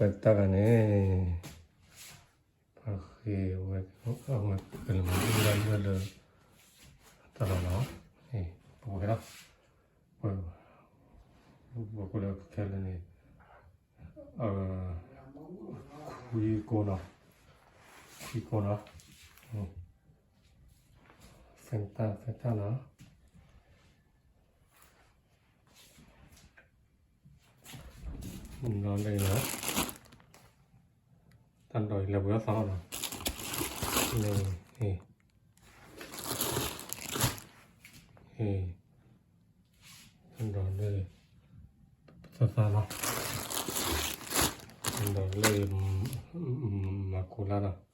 ပတၢ်ဂၤန့ၣ် ပဃ့ဝဲ အဝဲကလဲၤမၤဒၣ်လၢ တၢ်လီၤလီၤ, ပဝဲလီၤ, ပ ပကလဲၤခဲလၢာ်န့ၣ် ခွံကိနီၤ, ခွံကိနီၤ, ဖဲတၢ် ဖဲတၢ်နီၤ ဒီးလၢ တၢ်ဒီးလဲၤဝဲအသီနီၤ, လၢ ဒီးလၢ သၢသၢနီၤ, ဒီးလၢ မၤကိလါနီၤ,